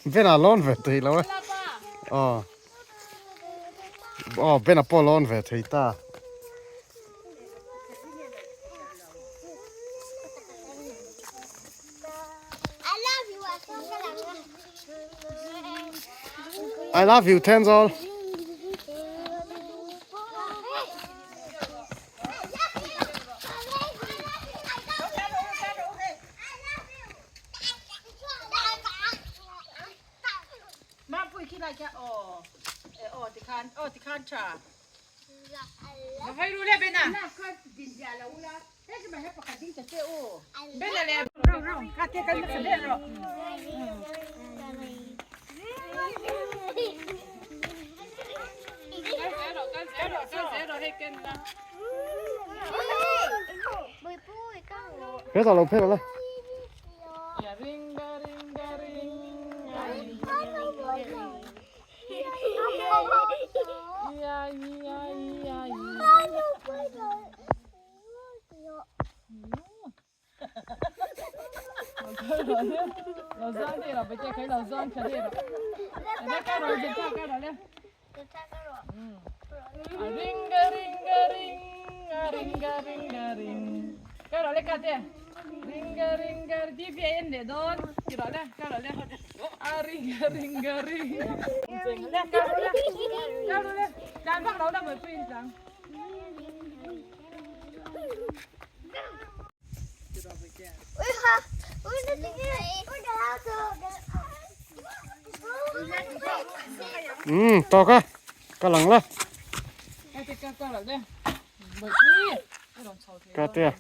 Bena lawn ve thei lo e. Aw. Aw Bena pawh lawn ve thei ta. I love you Thenzawl. Phe lo phe lo. Umm tawk a ka lang la ka tia.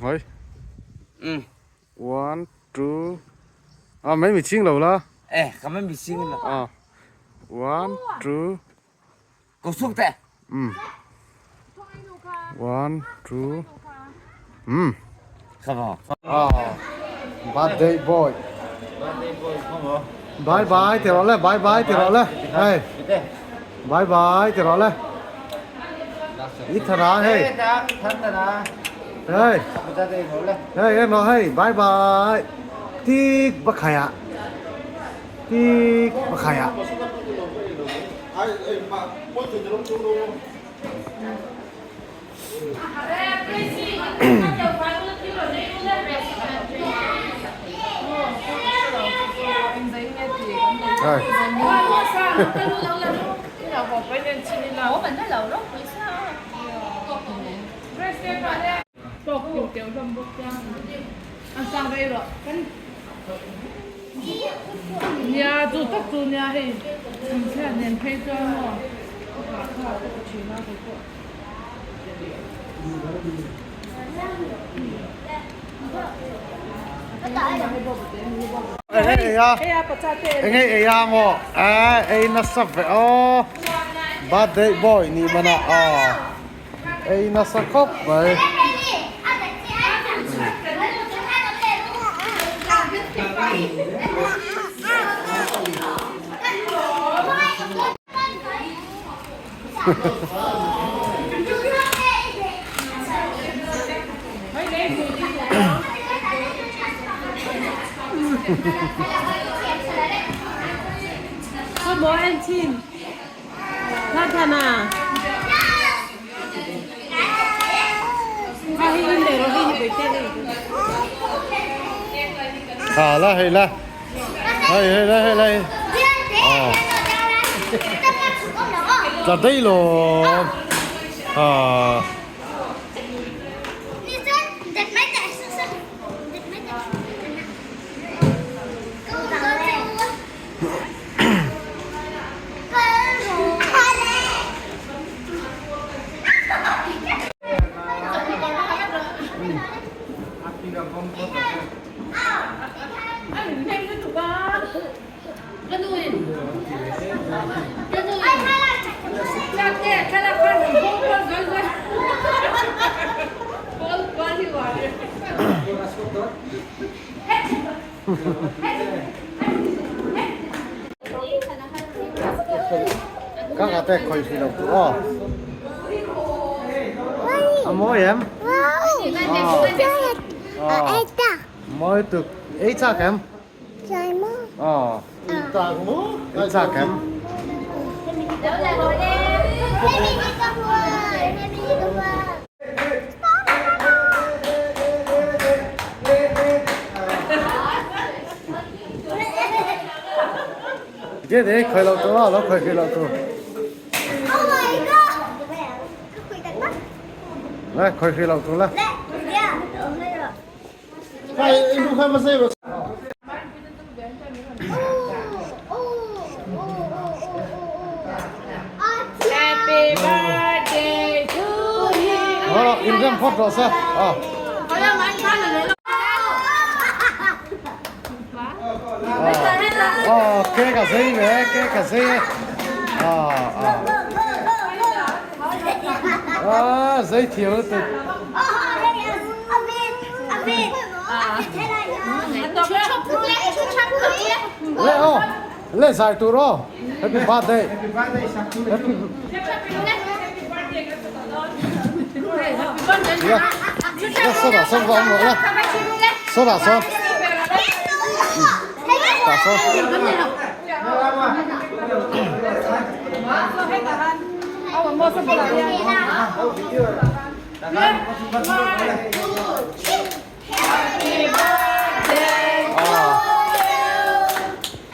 Hoi. One, two. À mấy mì chiên lâu la. Ê, cái mấy mì chiên là. À. One, two. Có xuống tệ. Ừ. One, two. Ừ. Come on. À. Birthday boy. Birthday boy, come on. Bye bye, thì đó bye bye, thì đó Hey. Bye bye, thì đó Ít thật á, hey. Hey. Hey, em nói hey, bye bye. Tik bác khai ạ. Tik bác khai ạ. Rồi. Eng ei a maw a ei nasa ve aw birthday boy nih man ah aw ei nasa khawp mai. Thả la hei la hei hei la hei la. Tla daih lawm. Haa. Ka ka te khawih hrih lo tur aw. A mawi em? Aw. Mawi tuk. Ei chak em? Aw. Ei chak em? Dê dê khawih loh tur aw, lo khawih hrih loh tur. Le khawih hrih loh tur le. Happy birthday to you. Ờ, in rem phawt rawh se. Ờ. Ờ, cake a zei ve, cake a zei e. Ờ, ờ. Ờ, zei thiam lutuk. Le aw, le zai tur aw. Happy birthday. Happy Le, le sawtah sawn va awm rawh le. Sawtah sawn. Tah sawn.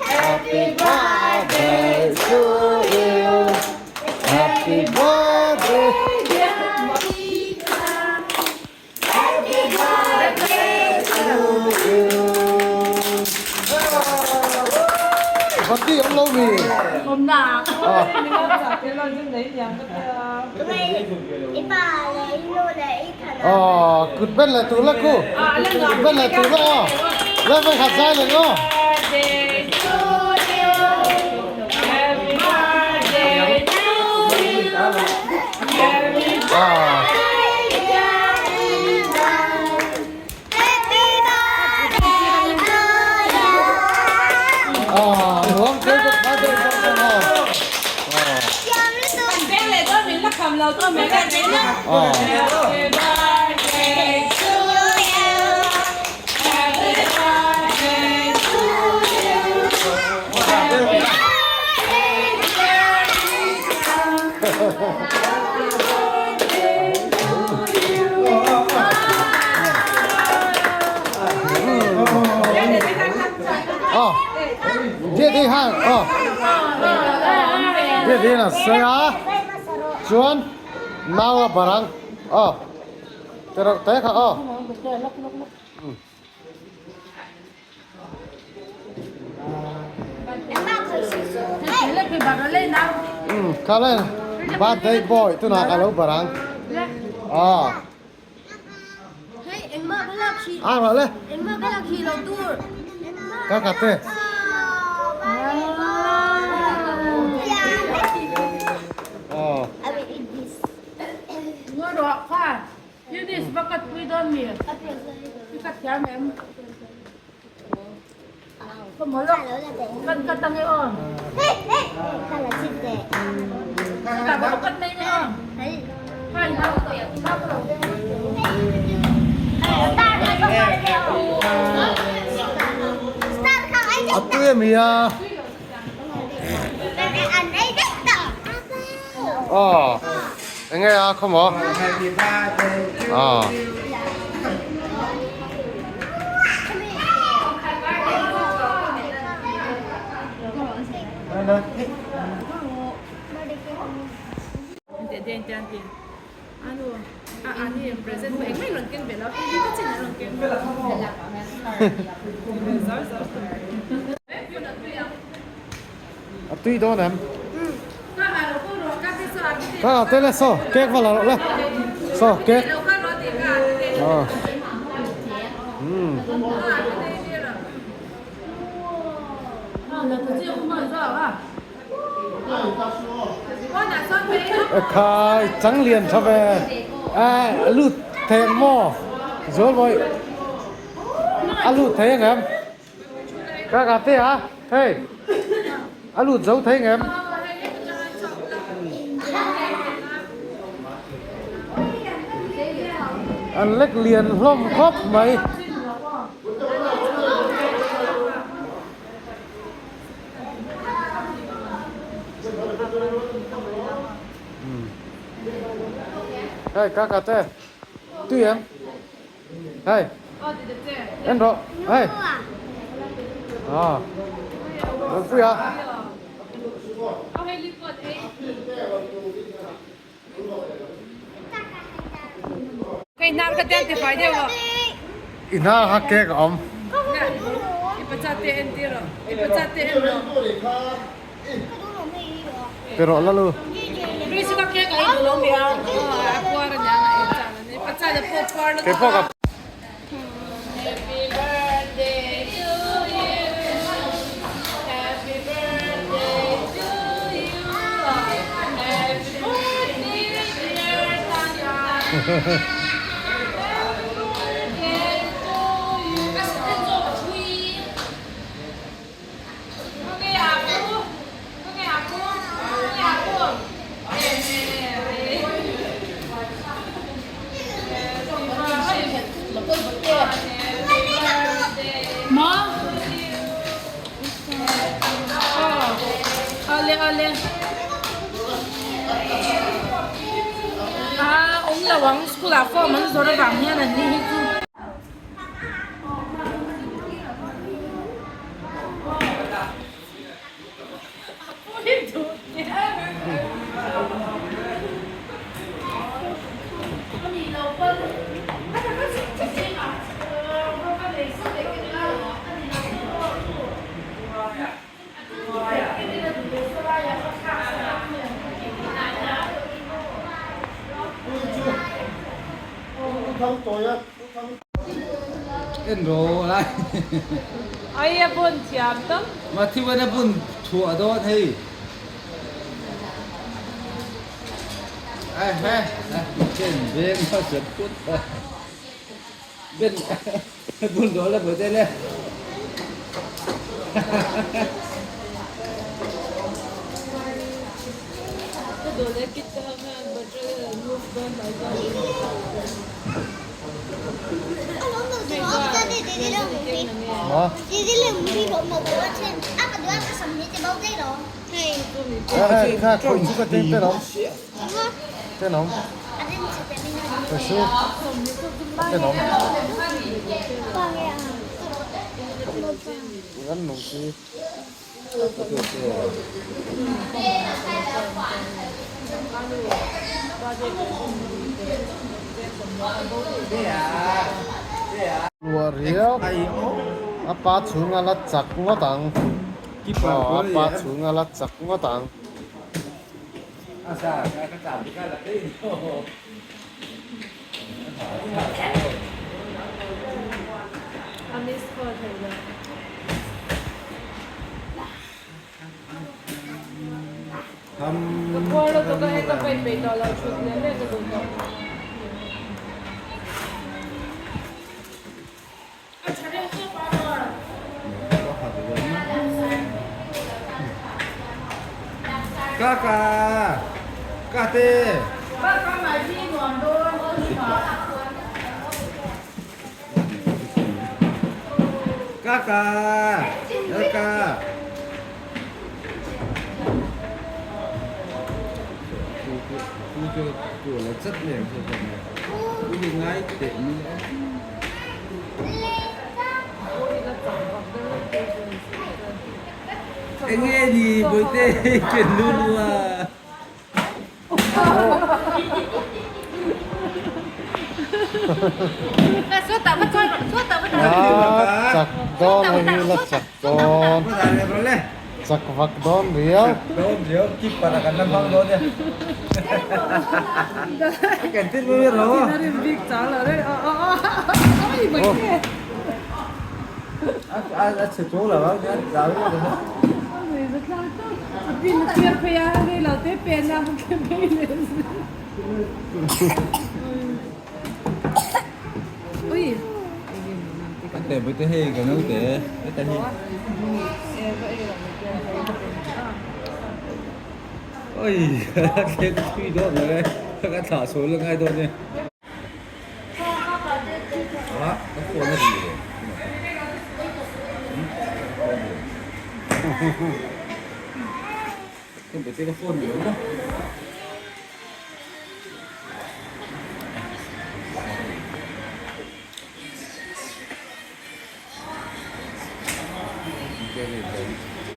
Happy birthday to you. Happy birthday. To you. Bati awm lo mi? Aw kut ben leh tur la ku kut ben leh tur la aw la vei khat zai leh aw. Chuan nau a barang aw tereuh te kha aw. Kha le birthday boy tunah ka lo barang aw. A rawh le. Ka ka te. Aw. Eunice va cut pui dawn mi? I cut thiam em? Ka maw lawk. Kan cut ange aw. Ka va cut mai nge aw. Hai ha. A tui a mi a. Aw enge a khaw maw aw. A tui dawn em? Ka te le so cake va la rawh le. So cake. Ờ. Hmm. Khai chang lian tha ve. A lut thei ang maw? Zual bawi. A lut thei ang em? Ka ka te a. Hei. A lut zo thei ang em? An lek lian hlawm khawp mai. Hei ka ka te tui em hei en rawh hei à pui a. I hnar kha cake a awm. Pe rawh la lu. Kei pawh ka. En ro lai. Ai a bun thiam tam. Ma thi wan a bun thuah dawn hei. Ai he. Chen veng ma sat put. Ben bun do la bo te le. Hei kha khawih chu ka ten ten awm. Ten awm. Khawih chu ten awm. Ran nung si. Luah riau a pa chhung a la chak ngawt ang aw a pa chhung a la chak ngawt ang. Kaka Kate Kaka Kaka Enge ni bawihte ken lu lu a. A chak dawn hei hi la chak dawn chak vak dawn riau.